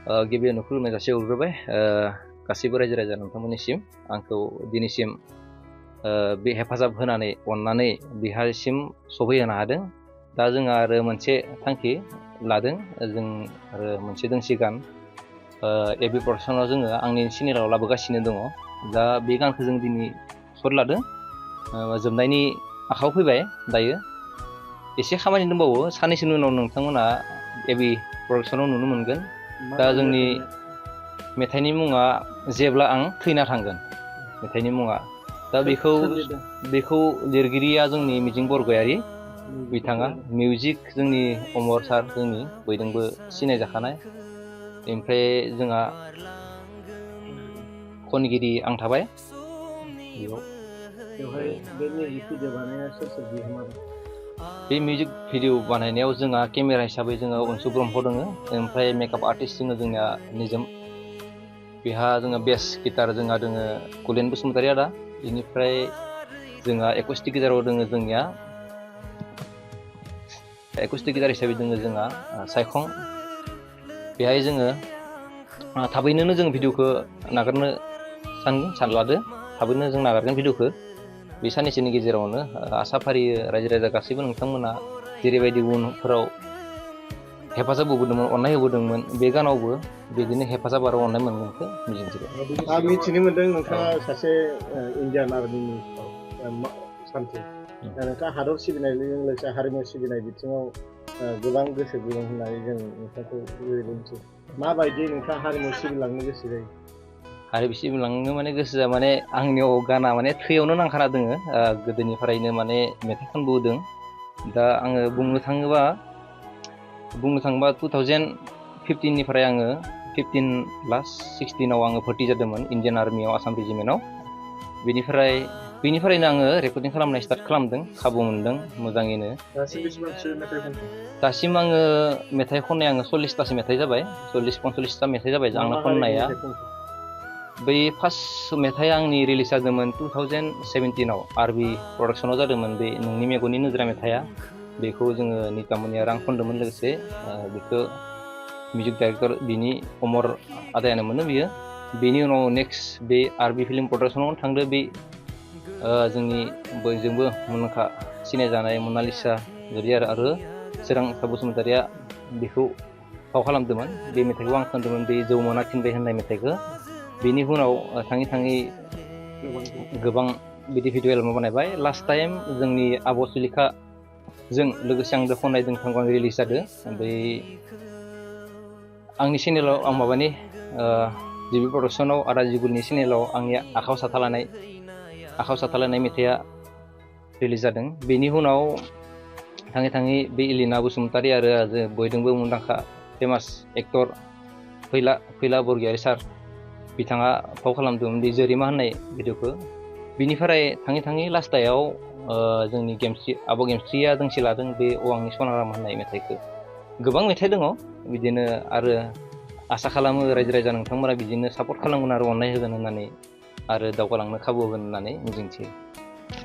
गिबियावनो खुलुमनाय जासिहरग्रोबाय गासैबो रायजो राजा नोंथांमोननिसिम आंखौ दिनैसिम बे हेफाजाब होनानै अननानै बिहारसिम सफैहोनो हादों। दा जोंहा आरो मोनसे थांखि लादों, जों आरो मोनसे दोंसे गान एबि प्रडाक्सनाव जोङो आंनि चेनेलाव लाबोगासिनो दङ। दा बे गानखौ जों दिनै सर्ट लादों, जोबनायनि आखायाव फैबाय दायो। एसे खामानि दंबावो, साननैसोनि उनाव नोंथांमोना एबि प्रडाक्सनाव नुनो मोनगोन। दा जोंनि मेथाइनि मुङा जेब्ला आं थैना थांगोन, मेथाइनि मुङा। दा बेखौ लिरगिरिया जोंनि मिजिं बरगयारी, बिथाङा मिउजिक जोंनि अमर सार, जोंनि बयजोंबो सिनायजाखानाय। ओमफ्राय जोंहा खनगिरि आं थाबाय बेवहाय बे मिउजिक भिडिअ बानायनाया सोर सोर बिहोमा दं? बे मिउजिक भिडिअ बानायनायाव जोंहा केमेरा हिसाबै जोङो अनसु ब्रह्म दङ, ओमफ्राय मेकआप आर्टिस्ट जोङो जोंनिया निजोम, बेहा जोङो बेस गिटार जोंहा दोङो कुलेन बसुमतारी आदा, बेनिफ्राय जोंहा एकुस्टिक गिटाराव दोङो जोंनिया एकुस्टिक गिटार हिसाबै दोङो जोंहा सायखं। बेहाय जोङो थाबैनो जों भिडिअखौ नागारनो सानलादो, थाबैनो जों नागारगोन भिडिअखौ बे साननैसोनि गेजेरावनो। आसा फारियो रायजो राजा गासैबो नोंथांमोना जेरैबायदि उनफोराव हेफाजाब होबोदोंमोन, अननाय होबोदोंमोन, बे गानावबो बिदिनो हेफाजाब आरो अननाय मोनगोनखौ मिजिंथिबाय। आं मिथिनो मोन्दों नोंथाङा सासे इन्डियान आर्मिनि सान्थ्रि। नोंथाङा हादर सिबिनायजों लोगोसे हारिमु सिबिनाय बिथिङाव गोबां गोसो गुदुं होननानै जों नोंथांखौ मिथियो। माबायदि नोंथाङा हारिमु सिबिलांनो गोसो जायो? हारिमु सिबिलांनो माने गोसोआ माने आंनियाव गाना माने थैयावनो नांखाना दोङो, गोदोनिफ्रायनो माने मेथाइ खनबोदों। दा आङो बुंनो थाङोबा 2015निफ्राय आङो 15 लास्ट 16आव आङो भर्ति जादोंमोन इण्डियान आर्मियाव, आसाम रेजिमेन्टआव। बेनिफ्रायनो आङो रेकर्डिं खालामनाय स्टार्ट खालामदों, खाबु मोनदों मोजाङैनो। दासिम आङो मेथाइ खननाय 40तासो मेथाइ जाबाय, 40-45ता मेथाइ जाबाय आंना खननाया। बै फार्स्ट मेथाइआ आंनि रिलिज जादोंमोन 2017आव, आरबि प्रडाक्सनाव जादोंमोन। बे नोंनि मेगननि नोजोरा मेथाइआ, बेखौ जोङो नितामनि आरो आं खनदोंमोन लोगोसे। बेखौ मिउजिक डाइरेक्टर बिनि अमर आदायानो मोनो बियो। बेनि उनाव नेक्स्ट बे आरबि फिल्म प्रडाक्सनाव थांदो, बे जोंनि बयजोंबो मुंदांखा सिनायजानाय मनालिसा आरो सोरांसा बसुमतारीया बेखौ फाव खालामदोंमोन। बे मेथाइखौ आं खनदोंमोन, बे जौमोना थिनबाय होननाय मेथाइखौ। बेनि उनाव थाङै थाङै गोबां बिदि भिडिअ एलबाम बानायबाय। लास्ट टाइम जोंनि आब' सुलेखाजों लोगोसे आंजों खननाय दोंथाम गान रिलिज जादों। ओमफ्राय आंनि चेनेलाव आं माबानि जिबि प्रडाक्सनाव आदा जिगुलनि चेनेलाव आंनि आखायाव साथालानाय मेथाइआ रिलिज जादों। बेनि उनाव थाङै थाङै बे इलिना बसुमतारी आरो बयजोंबो मुंदांखा फेमास एक्टर फैला बरगयारी सार, बिथाङा फाव खालामदोंमोन बे जोरिमा होननाय भिडिअखौ। बिनिफ्राय थाङै थाङै लास्टायाव जोंनि आब' गेमस्रिया दोंसे लादों, बे अवांनि सनाराम होननाय मेथाइखौ। गोबां मेथाइ दङ बिदिनो, आरो आसा खालामो रायजो राजा नोंथांमोना बिदिनो सापर्ट खालामगोन आरो अननाय होगोन होननानै, आरो दावगालांनो खाबु होगोन होननानै मिजिंथियो।